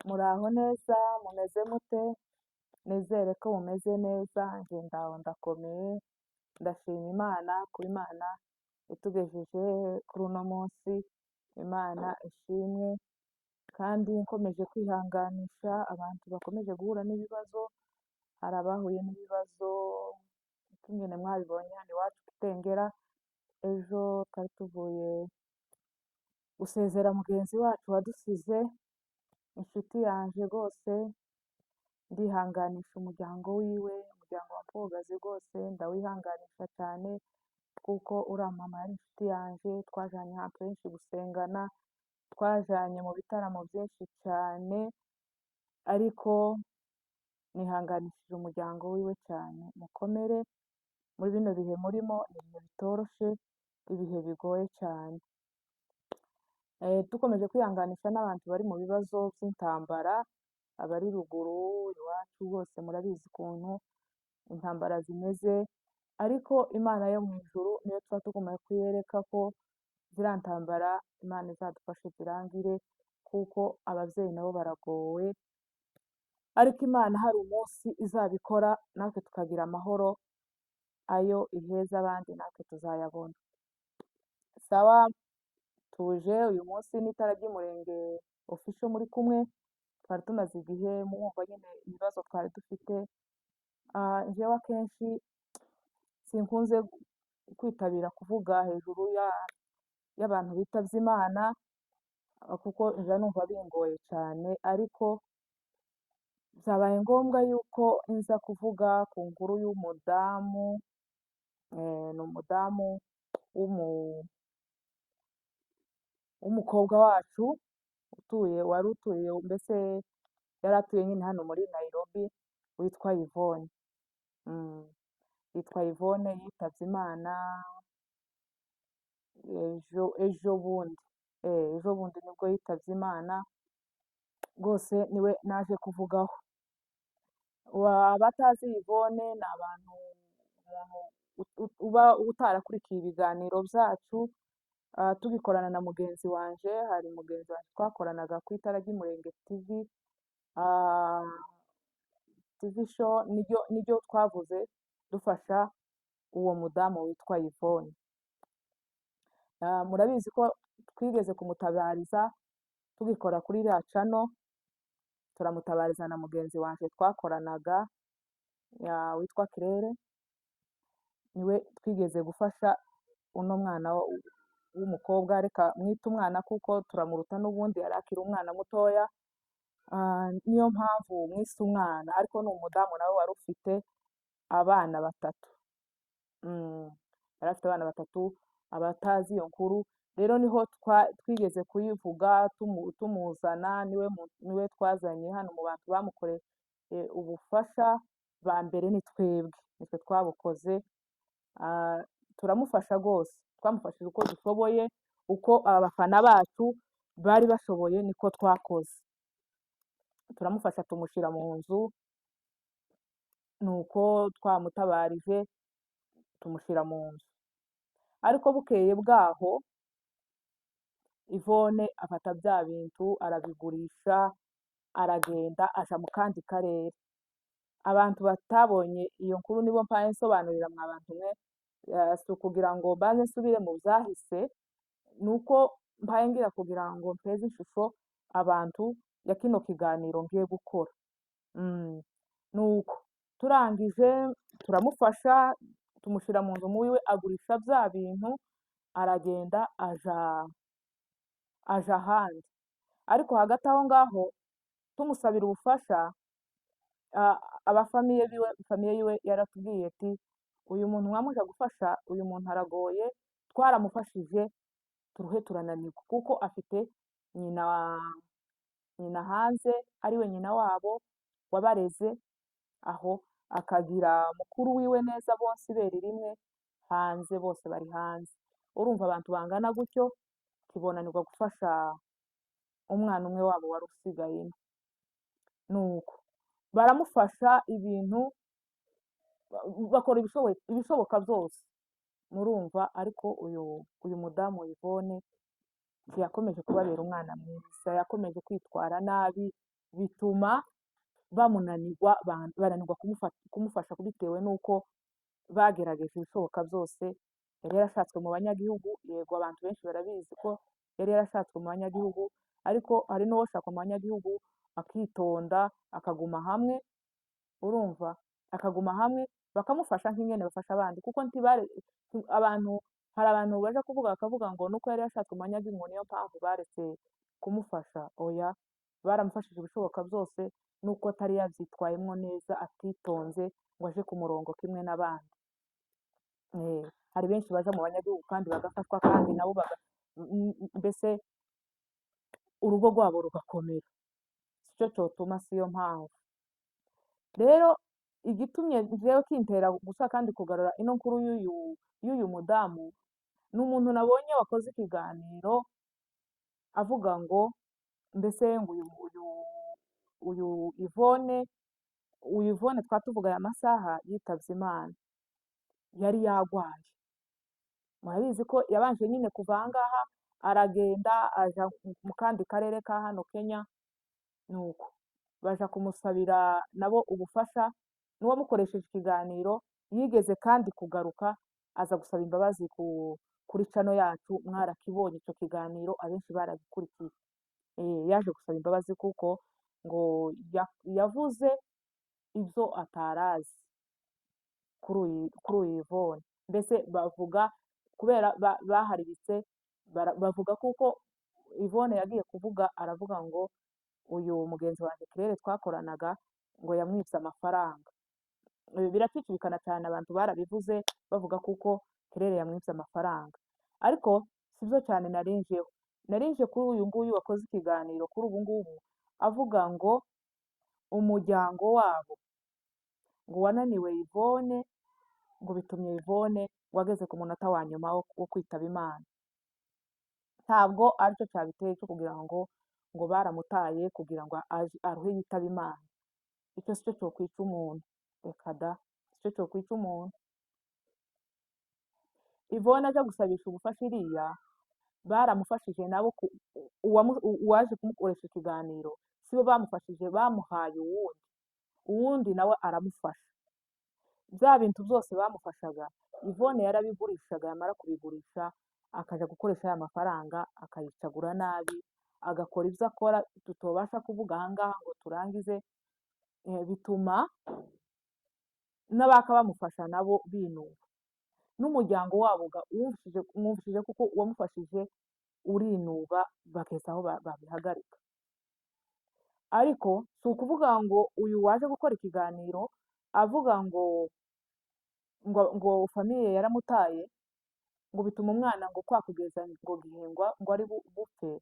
Muraho neza, mumeze mute? Nizere ko mumeze neza, njye ndaho ndakomeye, ndashima Imana kuba Imana itugejeje kuri uno munsi, Imana ishimwe, kandi nkomeje kwihanganisha abantu bakomeje guhura n'ibibazo, hari abahuye n'ibibazo nk'ingene mwabibonye hano iwacu Kitengera, ejo twari tuvuye gusezera mugenzi wacu wadusize, inshuti yanjye rwose, ndihanganisha umuryango wiwe, umuryango wa Mpogazi rwose ndawihanganisha cyane, kuko uriya mama yari inshuti yanjye, twajyanye ahantu henshi gusengana, twajyanye mu bitaramo byinshi cyane, ariko nihanganishije umuryango wiwe cyane, mukomere muri bino bihe murimo, ni ibihe bitoroshe, ibihe bigoye cyane. Dukomeje kwihanganisha n'abantu bari mu bibazo by'intambara, abari ruguru iwacu bose murabizi ukuntu intambara zimeze, ariko Imana yo mu ijuru niyo tuba tugomba kuyereka ko ziriya ntambara Imana izadufashe zirangire, kuko ababyeyi nabo baragowe, ariko Imana hari umunsi izabikora natwe tukagira amahoro, ayo iheza abandi natwe tuzayabona. Sawa, tuje uyu munsi n'itara ry'umurenge official muri kumwe, twari tumaze igihe mwumva nyine ibibazo twari dufite. Njyewe akenshi sinkunze kwitabira kuvuga hejuru y'abantu bitavye Imana, kuko nja numva bingoye cyane, ariko byabaye ngombwa yuko nza kuvuga ku nkuru y'umudamu, ni umudamu w'umukobwa wacu utuye, wari utuye mbese yari atuye nyine hano muri Nairobi, witwa Yvonne. Yitwa Yvonne, yitavye Imana ejo ejo bundi, ejo bundi nibwo yitavye Imana, rwose niwe naje kuvugaho. Abatazi Yvonne ni abantu, umuntu uba utarakurikiye ibiganiro byacu, tubikorana na mugenzi wanje, hari mugenzi wanje twakoranaga ku itara ry'umurenge TV, TV show, niryo twavuze dufasha uwo mudamu witwa Yvonne. Murabizi ko twigeze kumutabariza tubikora kuri iriya channel, turamutabariza na mugenzi wanje twakoranaga witwa Claire, niwe twigeze gufasha uno mwana w'umukobwa, reka mwite umwana kuko turamuruta n'ubundi yari akiri umwana mutoya, niyo mpamvu mwise umwana, ariko ni umudamu nawe wari ufite abana batatu. Yari afite abana batatu. Abatazi iyo nkuru rero niho twigeze kuyivuga, tumuzana, niwe twazanye hano mu bantu bamukoreye ubufasha ba mbere, ni twebwe, nitwe twabukoze. Turamufasha rwose, twamufashije uko dushoboye, uko abafana bacu bari bashoboye niko twakoze, turamufasha tumushyira mu nzu, nuko twamutabarije tumushyira mu nzu. Ariko bukeye bwaho Yvonne afata bya bintu arabigurisha, aragenda aja mu kandi karere. Abantu batabonye iyo nkuru nibo mpaye nsobanurira mwa bantu mwe, si ukugira ngo mbanze nsubire mu byahise, nuko mpaye ngira kugira ngo mpeze ishusho abantu ya kino kiganiro ngiye gukora. Nuko turangije turamufasha, tumushyira mu nzu muwiwe, agurisha bya bintu, aragenda aja ahandi. Ariko hagati aho ngaho tumusabira ubufasha, abafamiye biwe, famille yiwe yaratubwiye ati uyu muntu mwamuje gufasha, uyu muntu aragoye, twaramufashije turuhe turananirwa, kuko afite nyina hanze ariwe nyina wabo wabareze, aho akagira mukuru wiwe neza, bonse ibere rimwe hanze, bose bari hanze. Urumva abantu bangana gutyo kibonanirwa gufasha umwana umwe wabo wari usigaye. Nuko baramufasha ibintu, bakora ibishoboka byose, murumva. Ariko uyu mudamu Yvonne ntiyakomeje kubabera umwana mwiza, yakomeje kwitwara nabi. Bituma bamunanirwa, bananirwa kumufasha bitewe n'uko bagerageje ibishoboka byose. Yari yarashatswe mu banyagihugu, yego abantu benshi barabizi ko yari yarashatswe mu banyagihugu, ariko hari n'uwoshakwa mu banyagihugu akitonda akaguma hamwe, urumva, akaguma hamwe bakamufasha nk'ingene bafasha abandi, kuko ntibare abantu. Hari abantu baja kuvuga bakavuga ngo nuko yari yashatswe mu banyagihugu niyo mpamvu baretse kumufasha. Oya, baramufashije ibishoboka byose, nuko atari yabyitwayemo neza, atitonze ngo aje ku murongo kimwe n'abandi. Hari benshi baja mu banyagihugu kandi bagafashwa, kandi nabo mbese urugo rwabo rugakomera. Sicyo cyotuma, siyo mpamvu. Rero igitumye jewe kintera gusa kandi kugarura ino nkuru y'uyu mudamu, ni umuntu nabonye wakoze ikiganiro avuga ngo mbese ngo uyu Yvonne, uyu Yvonne twatuvuga aya masaha yitavye Imana, yari yagwaye. Murabizi ko yabanje nyine kuva aha ngaha aragenda aja mu kandi karere ka hano Kenya, nuko baja kumusabira nabo ubufasha. N'uwamukoresheje ikiganiro yigeze kandi kugaruka aza gusaba imbabazi kuri channel yacu, mwarakibonye ico kiganiro, abenshi baragikurikiye. Yaje gusaba imbabazi kuko ngo yavuze ibyo atarazi kuri uyu Yvonne. Mbese bavuga kubera baharibitse, bavuga kuko Yvonne yagiye kuvuga aravuga ngo uyu mugenzi wanjye Claire twakoranaga ngo yamwibye amafaranga. Biracicikana cyane, abantu barabivuze bavuga kuko Claire yamwibye amafaranga, ariko sibyo cyane narinjeho. Narinje kuri uyu nguyu wakoze ikiganiro kuri ubu ngubu avuga ngo umuryango wabo ngo wananiwe Yvonne, ngo bitumye Yvonne ngo ageze ku munota wa nyuma wo kwitaba Imana. Ntabwo aricyo cyabiteye cyo kugira ngo baramutaye kugira ngo aruhe yitaba Imana. Icyo sicyo cyo kwica umuntu, reka da, sicyo cyo kwica umuntu. Yvonne aja gusabisha ubufasha iriya, baramufashije nabo, uwaje kumukoresha ikiganiro sibo bamufashije, bamuhaye uwundi, uwundi nawe aramufasha. Bya bintu byose bamufashaga Yvonne yarabigurishaga, yamara kubigurisha akaja gukoresha ya mafaranga akayicagura nabi, agakora ibyo akora tutobasha kuvuga aha ngaha ngo turangize. Bituma n'abaka bamufasha nabo binuba, n'umuryango wabo wumvishije kuko uwamufashije urinuba, bageza aho babihagarika. Ariko si ukuvuga ngo uyu waje gukora ikiganiro avuga ngo famille yaramutaye, ngo bituma umwana ngo kwa kugeza ngo gihengwa ngo ari bupfe,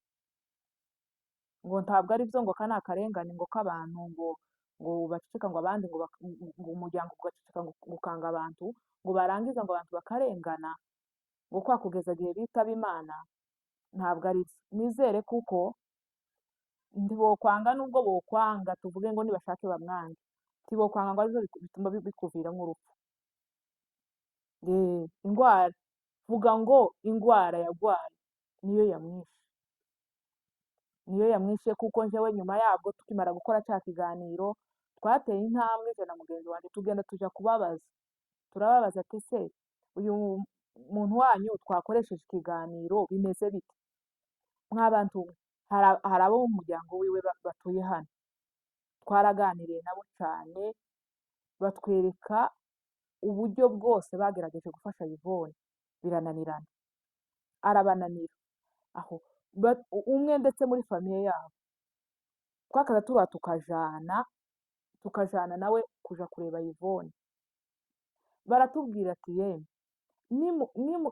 ngo ntabwo ari byo, ngo aka ni akarengane ngo k'abantu ngo baceceka, ngo abandi ngo umuryango ugaceceka ngo ukanga abantu, ngo barangiza ngo abantu bakarengana, ngo kwa kugeza igihe bitaba Imana. Ntabwo ari byo. Nizere kuko ntibokwanga, nubwo bokwanga tuvuge ngo nibashake bamwange, ntibokwanga ngo aribyo bituma bikuviramo urupfu. Indwara, vuga ngo indwara yagwaye niyo yamwishe, niyo yamwishe. Kuko njyewe nyuma yabwo tukimara gukora cya kiganiro twateye intambwe jye na mugenzi wanjye, tugenda tuja kubabaza, turababaza ati se uyu muntu wanyu twakoresheje ikiganiro bimeze bite? Mwabantu, hari abo mu muryango wiwe batuye hano, twaraganiriye nabo cyane, batwereka uburyo bwose bagerageje gufasha Yvonne birananirana, arabananira. Aho umwe ndetse muri famille yabo twakaza tuba tukajana nawe kuja kureba Yvonne, baratubwira ati yemwe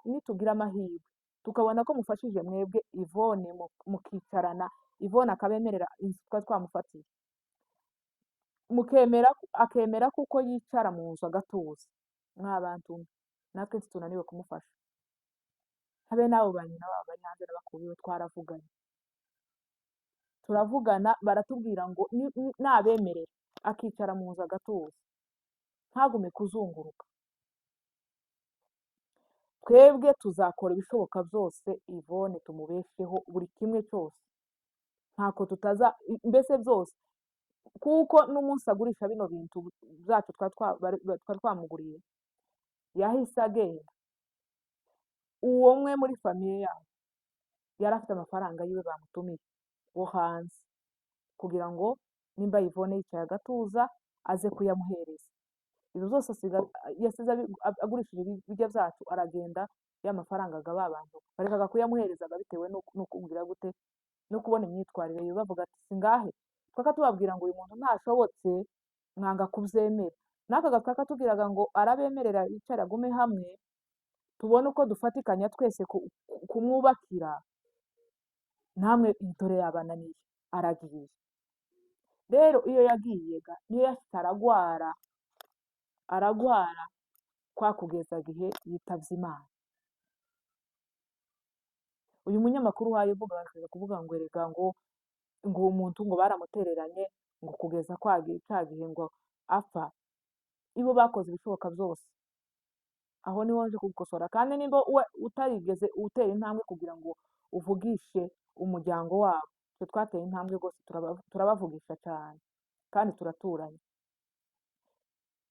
nitugira amahirwe tukabona ko mufashije mwebwe Yvonne, mukicarana Yvonne akabemerera inzu twari twamufatiye, mukemera akemera kuko yicara mu nzu agatuza, mwabantu natwe ntitunaniwe kumufasha. Habe n'abo ba nyina babo bari hanze n'abakuru biwe twaravuganye, turavugana, baratubwira ngo nabemerera akicara mu nzu agatuza ntagume kuzunguruka, twebwe tuzakora ibishoboka byose Yvonne tumubesheho buri kimwe cyose, ntako tutaza, mbese byose. Kuko n'umunsi agurisha bino bintu byacu twari twamuguriye, yahise agenda. Uwo umwe muri famille yabo yari afite amafaranga yiwe bamutumiye wo hanze, kugira ngo nimba Yvonne yicaye agatuza aze kuyamuhereza. Ibyo byose yasize agurishije ibiryo byacu, aragenda. Ya mafaranga aga ba bantu barekaga kuyamuherezaga bitewe no kugira gute, no kubona imyitwarire ye. Bavuga ati singahe twaka tubabwira ngo uyu muntu ntashobotse, mwanga kubyemera. N'aka gataka tubwiraga ngo arabemerera yicara agume hamwe, tubone uko dufatikanya twese kumwubakira. Namwe intore yabananiye, aragiye. Rero iyo yagiye ga niyo yashitse aragwara, aragwara kwa kugeza gihe yitavye Imana. Uyu munyamakuru uhaye uvuga bashaka kuvuga ngo erega ngo uwo muntu ngo baramutereranye ngo kugeza kwa cya gihe ngo apfa. Ibo bakoze ibishoboka byose, aho niho nje kugukosora. Kandi nimba we utarigeze utera intambwe kugira ngo uvugishe umuryango wabo, twe twateye intambwe rwose, turabavugisha cyane kandi turaturanye.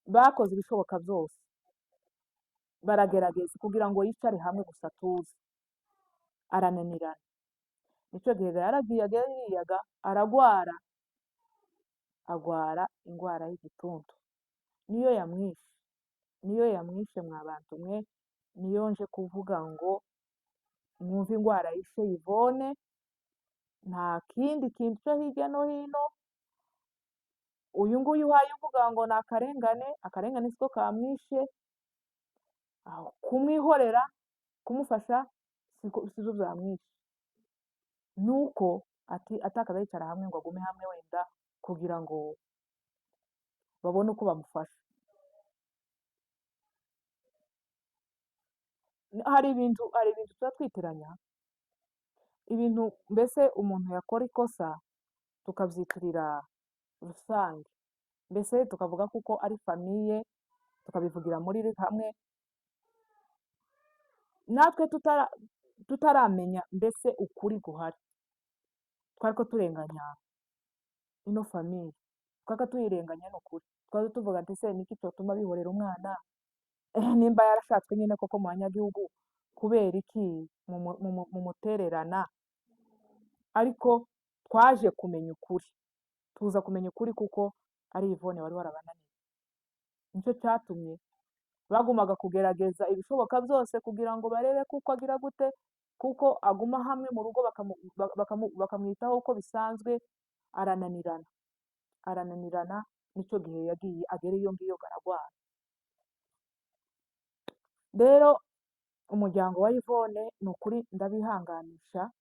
Bakoze ibishoboka byose, baragerageza kugira ngo yicare hamwe gusa atuze, arananirana. Nicyo gihe yaragiye ageriyaga aragwara, agwara indwara y'igituntu, niyo yamwishe, niyo yamwishe. Mwa bantu mwe, niyo nje kuvuga ngo mwumve indwara yishe Yvonne, nta kindi kintu cyo hirya no hino. Uyu nguyu uhaye uvuga ngo ni akarengane, akarengane siko kamwishe. Aho kumwihorera, kumufasha sibyo byamwishe. Nuko ati atakaza yicara hamwe ngo agume hamwe wenda kugira ngo babone uko bamufasha. Hari ibintu tuba twitiranya, ibintu mbese umuntu yakora ikosa tukabyitirira rusange, mbese tukavuga kuko ari famille, tukabivugira muri hamwe, natwe tutaramenya mbese ukuri guhari. Twari ko turenganya ino famille, twari ko tuyirenganya n'ukuri. Twari tuvuga ati se niki cyotuma bihorera umwana? Nimba yarashatswe nyine koko mu banyagihugu, kubera iki mumutererana? Ariko twaje kumenya ukuri, tuza kumenya ukuri kuko ari Yvonne wari warabananiye. Nicyo cyatumye bagumaga kugerageza ibishoboka byose kugira ngo barebe kuko agira gute, kuko aguma hamwe mu rugo bakamwitaho uko bisanzwe. Arananirana, arananirana. Nicyo gihe yagiye agera iyo ngiyo aragwara. Rero umuryango wa Yvonne ni ukuri ndabihanganisha,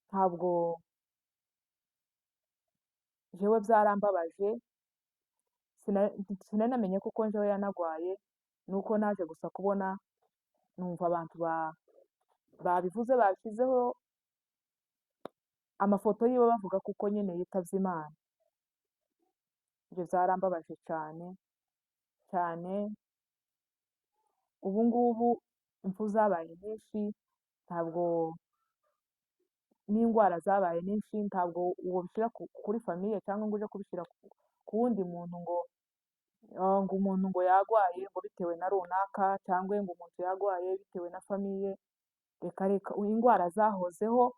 ntabwo jewe byarambabaje, sinari namenye kuko njyewe yanagwaye, nuko naje gusa kubona numva abantu babivuze, bashyizeho amafoto yiwe bavuga kuko nyine yitavye Imana. Ibyo byarambabaje cyane cyane. Ubu ngubu impfu zabaye nyinshi, ntabwo n'indwara zabaye nyinshi, ntabwo uwo bishyira kuri famille cyangwa ngo uje kubishyira ku wundi muntu ngo umuntu ngo yagwaye ngo bitewe na runaka, cyangwa ngo umuntu yagwaye bitewe na famille. Reka reka, indwara zahozeho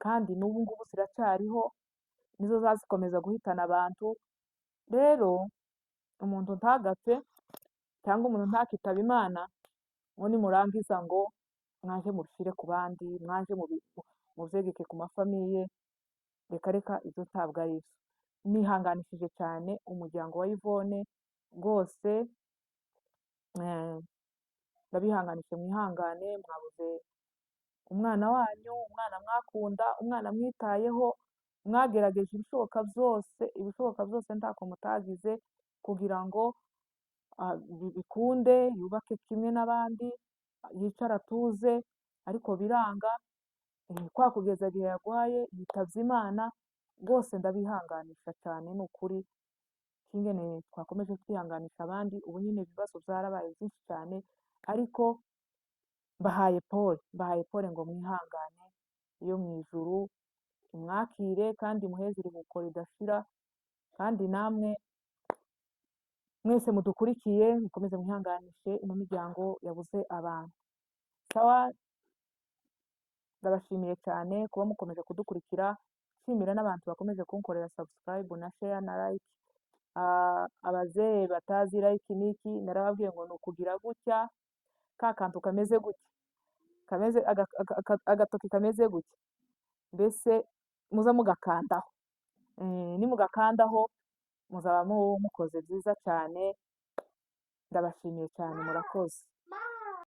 kandi n'ubu ngubu ziracyariho, nizo zazikomeza guhitana abantu. Rero umuntu ntagapfe cyangwa umuntu ntakitaba Imana ngo nimurangiza ngo mwaje mubishyire ku bandi, mwaje mubyegeke ku mafamiye. Reka reka, ibyo ntabwo ari byo. Nihanganishije cyane umuryango wa Yvonne rwose, ndabihanganishije, mwihangane, mwabuze umwana wanyu, umwana mwakunda, umwana mwitayeho, mwagerageje ibishoboka byose, ibishoboka byose ntako mutagize kugira ngo bikunde, yubake kimwe n'abandi, yicare atuze, ariko biranga. Kwa kugeza igihe yarwaye yitavye Imana. Rwose ndabihanganisha cyane ni ukuri, kingene twakomeje kwihanganisha abandi. Ubu nyine ibibazo byarabaye byinshi cyane, ariko mbahaye pole, mbahaye pole ngo mwihangane, iyo mu ijuru imwakire kandi imuheze iruhuko ridashira. Kandi namwe mwese mudukurikiye, mukomeze mwihanganishe ino miryango yabuze abantu. Sawa, ndabashimiye cyane kuba mukomeje kudukurikira, nshimira n'abantu bakomeje kunkorera subscribe na share na like. Abazee batazi like niki, narababwiye ngo ni ukugira gutya, ka kantu kameze gutya, kameze agatoki kameze gutya, mbese muza mugakandaho. Nimugakandaho muzaba mukoze byiza cyane. Ndabashimiye cyane, murakoze.